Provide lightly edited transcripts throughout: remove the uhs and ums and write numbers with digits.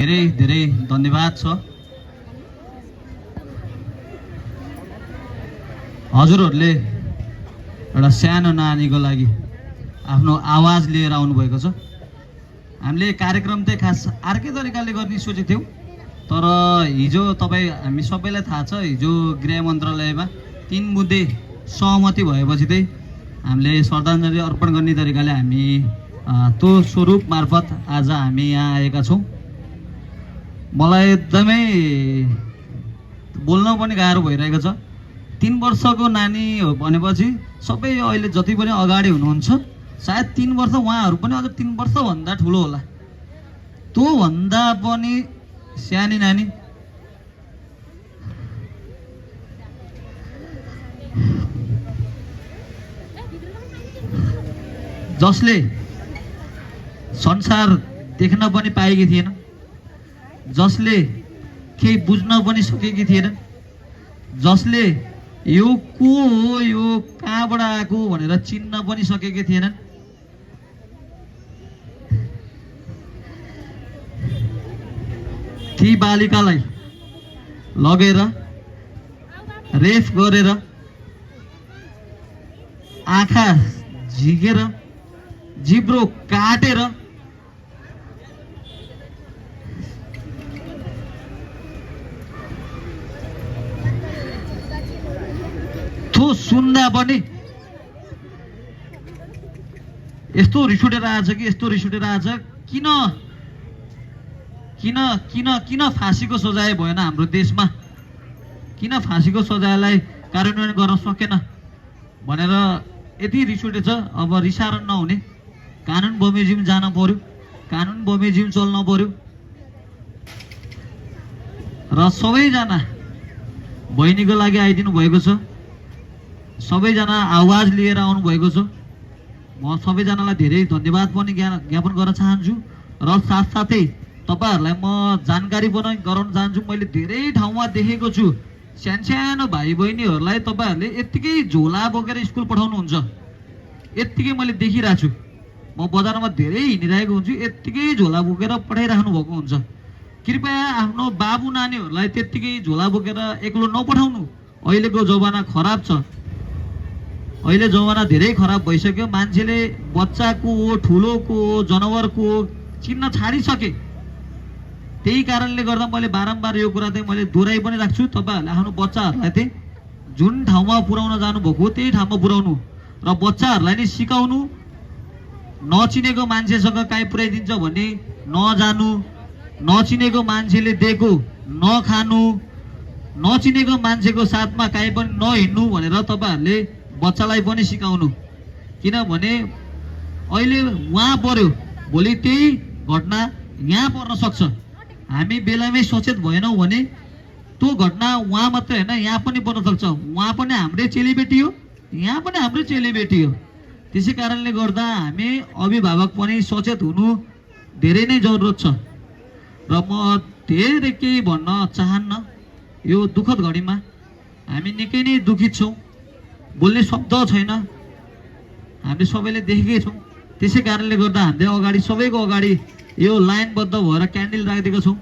धेरै धेरै धन्यवाद छ। हजुरहरूले एउटा सानो नानीको लागि आफ्नो आवाज लिएर आउनुभएको छ। हामीले कार्यक्रम चाहिँ खास अर्कै तरिकाले गर्ने सोचेको थियौँ, तर हिजो हामी सबैलाई थाहा छ, हिजो गृह मन्त्रालयमा 3 मुद्दे सहमति भएपछि चाहिँ हामीले श्रद्धाञ्जली अर्पण गर्ने तरिकाले हामी त्यो स्वरूप मार्फत आज हामी यहाँ आएका छौँ। मलाई एकदमै बोल्न पनि गाह्रो भइरहेको छ। 3 वर्षको नानी हो भनेपछि सबै अहिले जति पनि अगाडि हुनुहुन्छ सायद 3 वर्ष उहाँहरू पनि अझ 3 वर्षभन्दा ठुलो होला, त्योभन्दा पनि सानी नानी। जसले संसार देख्न पनि पाएकी थिएन, जसले केही बुझ्न पनि सकेकी थिएन, जसले यो को हो, यो कहाँबाट आएको भनेर चिन्न पनि सकेकी थिएनन्। ती बालिकालाई लगेर रेप गरेर आँखा झिकेर जिब्रो काटेर त्यो सुन्दा पनि यस्तो रिस उठेर आएछ कि यस्तो रिस उठेर आएछ। किन किन किन किन फाँसीको सजाय भएन हाम्रो देशमा, किन फाँसीको सजायलाई कार्यान्वयन गर्न सकेन भनेर यति रिस उठेछ। अब रिसाएर नहुने, कानुन बमोजिम जान पर्यो, कानुन बमोजिम चल्न पर्यो र सबैजना बहिनीको लागि आइदिनु भएको छ, सबैजना आवाज लिएर आउनु भएको छ। म सबैजनालाई धेरै धन्यवाद पनि ज्ञापन गर्न चाहन्छु र साथसाथै तपाईहरुलाई म जानकारी पनि गराउन चाहन्छु। मैले धेरै ठाउँमा देखेको छु सानो भाइ बहिनीहरूलाई तपाईहरुले यतिकै झोला बोकेर स्कुल पठाउनुहुन्छ, यतिकै मैले देखिरहेको छु। म बजारमा धेरै हिँडिरहेको हुन्छु, यतिकै झोला बोकेर पठाइराख्नु भएको हुन्छ। कृपया आफ्नो बाबु नानीहरूलाई त्यतिकै झोला बोकेर एक्लो नपठाउनु। अहिलेको जमाना खराब छ, अहिले जमाना धेरै खराब भइसक्यो। मान्छेले बच्चाको हो, ठुलोको हो, जनावरको हो चिन्न छाडिसके। त्यही कारणले गर्दा मैले बारम्बार यो कुरा चाहिँ मैले दोहोऱ्याइ पनि राख्छु। तपाईहरुले आफ्नो बच्चाहरूलाई चाहिँ जुन ठाउँमा पुर्याउन जानुभएको त्यही ठाउँमा पुर्याउनु र बच्चाहरूलाई नै सिकाउनु। नचिनेको मान्छेसँग काहीँ पुर्याइदिन्छ भने नजानु, नचिनेको मान्छेले दिएको नखानु, नचिनेको मान्छेको साथमा काहीँ पनि नहिँड्नु भनेर तपाईहरुले बच्चालाई पनि सिकाउनु। किनभने अहिले वहाँ पर्यो, भोलि त्यही घटना यहाँ पर्न सक्छ। हामी बेलामै सचेत भएनौँ भने त्यो घटना वहाँ मात्रै होइन यहाँ पनि पर्न सक्छ। वहाँ पनि हाम्रै चेलीबेटी हो, यहाँ पनि हाम्रै चेलीबेटी हो। त्यसै कारणले गर्दा हामी अभिभावक पनि सचेत हुनु धेरै नै जरुरत छ। र म धेरै केही भन्न चाहन्न। यो दुःखद घडीमा हामी निकै नै दुखित छौँ, बोल्ने शब्द छैन। हामीले सबैले देखेकै छौँ। त्यसै कारणले गर्दा हामीले अगाडि सबैको अगाडि यो लाइनबद्ध भएर क्यान्डल राखिदिएको छौँ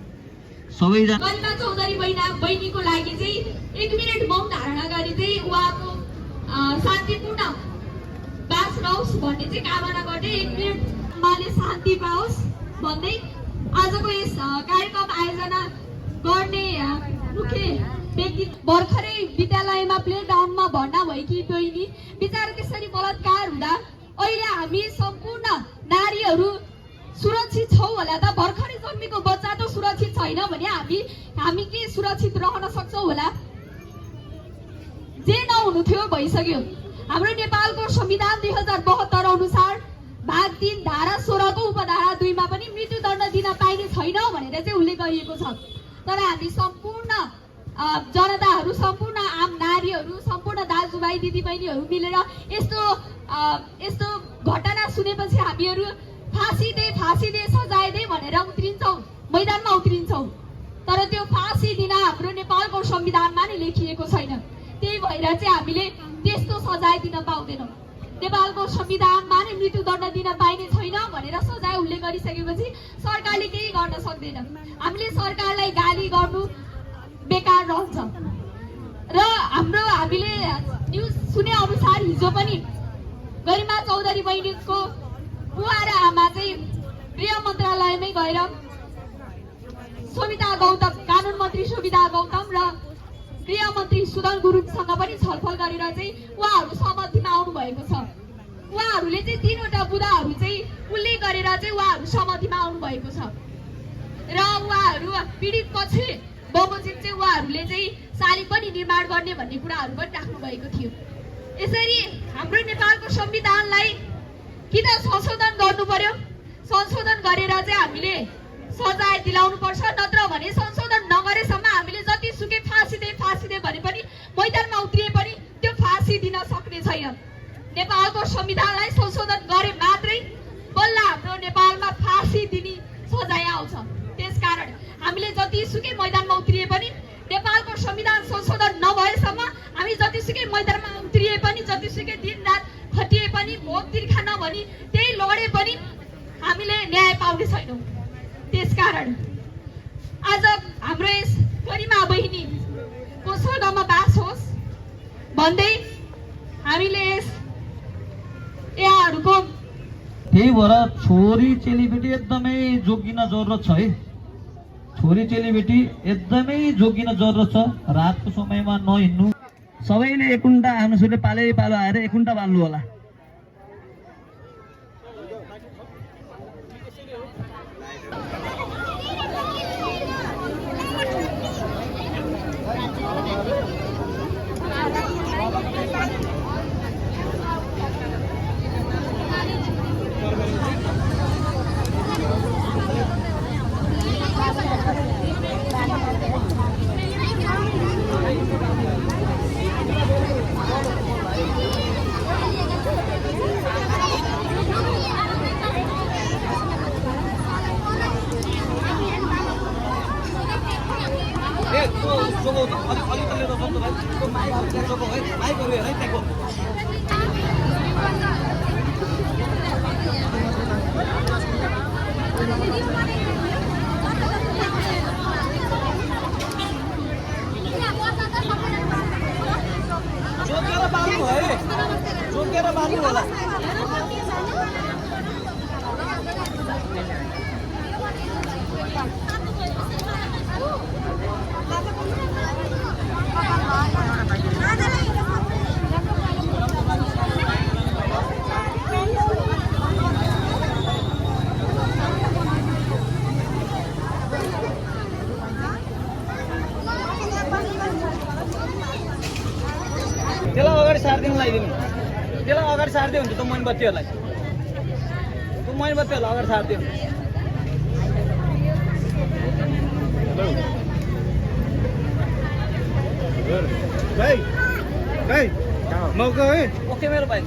सबैजना। गरिमा चौधरी बहिनीको लागि चाहिँ 1 मिनेट मौन धारणा गरी चाहिँ उहाँको शान्तिपूर्ण बास रहोस् भन्ने चाहिँ कामना गर्दै 1 मिनेट उहाँले शान्ति पाओस् भन्दै आजको यस कार्यक्रम आयोजना गर्ने मुख्य व्यक्ति भर्खरै विद्यालयमा प्लेग्राउन्डमा भर्ना भएकी बहिनी बिचारा त्यसरी बलात्कार हुँदा अहिले हामी सम्पूर्ण नारीहरू सुरक्षित छौँ होला त? भर्खरै जन्मेको बच्चा त सुरक्षित छैन भने हामी के सुरक्षित रहन सक्छौँ होला? जे नहुनु थियो भइसक्यो। हाम्रो नेपालको संविधान 2072 अनुसार भाग 3 धारा 16 को उपधारा 2 मा पनि मृत्युदण्ड दिन पाइने छैन भनेर चाहिँ उल्लेख गरिएको छ। तर हामी सम्पूर्ण जनताहरू, सम्पूर्ण आम नारीहरू, सम्पूर्ण दाजुभाइ दिदीबहिनीहरू मिलेर यस्तो घटना सुनेपछि हामीहरू फाँसी दे सजाय दे भनेर उत्रिन्छौँ, मैदानमा उत्रिन्छौँ। तर त्यो फाँसी दिन हाम्रो नेपालको संविधानमा नै लेखिएको छैन। त्यही भएर चाहिँ हामीले त्यस्तो सजाय दिन पाउँदैनौँ। नेपालको संविधानमा नै मृत्युदण्ड दिन पाइने छैन भनेर सजाय उल्लेख गरिसकेपछि सरकारले केही गर्न सक्दैन। हामीले सरकारलाई गाली गर्नु बेकार रहन्छ। र हामीले न्युज सुने अनुसार हिजो पनि गरिमा चौधरी बहिनीको बुवा र आमा चाहिँ गृह मन्त्रालयमै गएर शोभिता गौतम, कानुन मन्त्री शोभिता गौतम र गृह मन्त्री सुदन गुरुङसँग पनि छलफल गरेर चाहिँ उहाँहरू सहमतिमा आउनु भएको छ। उहाँहरूले चाहिँ 3 वटा बुदाहरू चाहिँ उल्लेख गरेर चाहिँ उहाँहरू सहमतिमा आउनु भएको छ र उहाँहरू पीडित पछि बमोजिम चाहिँ उहाँहरूले चाहिँ शालिग पनि निर्माण गर्ने भन्ने कुराहरू पनि राख्नु भएको थियो। यसरी हाम्रो नेपालको संविधानलाई कि त संशोधन गर्नु पर्यो, संशोधन गरेर चाहिँ हामीले सजाय दिलाउनु पर्छ, नत्र भने संशोधन नगरेसम्म हामीले जतिसुकै फाँसी दे भने पनि मैदानमा उत्रिए पनि त्यो फाँसी दिन सक्ने छैन। नेपालको संविधानलाई संशोधन गरे मात्रै बल्ल हाम्रो नेपालमा फाँसी दिने सजाय आउँछ। त्यसकारण हामीले जतिसुकै मैदानमा उत्रिए पनि नेपालको संविधान संशोधन नभएसम्म हामी जतिसुकै मैदानमा उत्रिए पनि, जतिसुकै दिनरात खटिए पनि, भोक तिर्खा नभनी त्यही लडे पनि हामीले न्याय पाउने छैनौँ। त्यसकारण आज हाम्रो यस गरिमा बहिनीको स्वर्गमा बास होस् भन्दै हामीले यहाँहरूको त्यही भएर छोरी चेलीबेटी एकदमै जोगिन जरुरत छ है। छोरी चेलीबेटी एकदमै जोगिन जरुरत छ। रातको समयमा नहिँड्नु। सबैले एकुन्टा आफ्नो छोरीले पालो आएर एकुन्टा बाल्नु होला। त्यसलाई अगाडि सार्दियो हुन्छ त मोमबत्तीहरूलाई। त्यो मोमबत्तीहरूलाई अगाडि सार्दियो। मौका है ओके मेरो भाइ।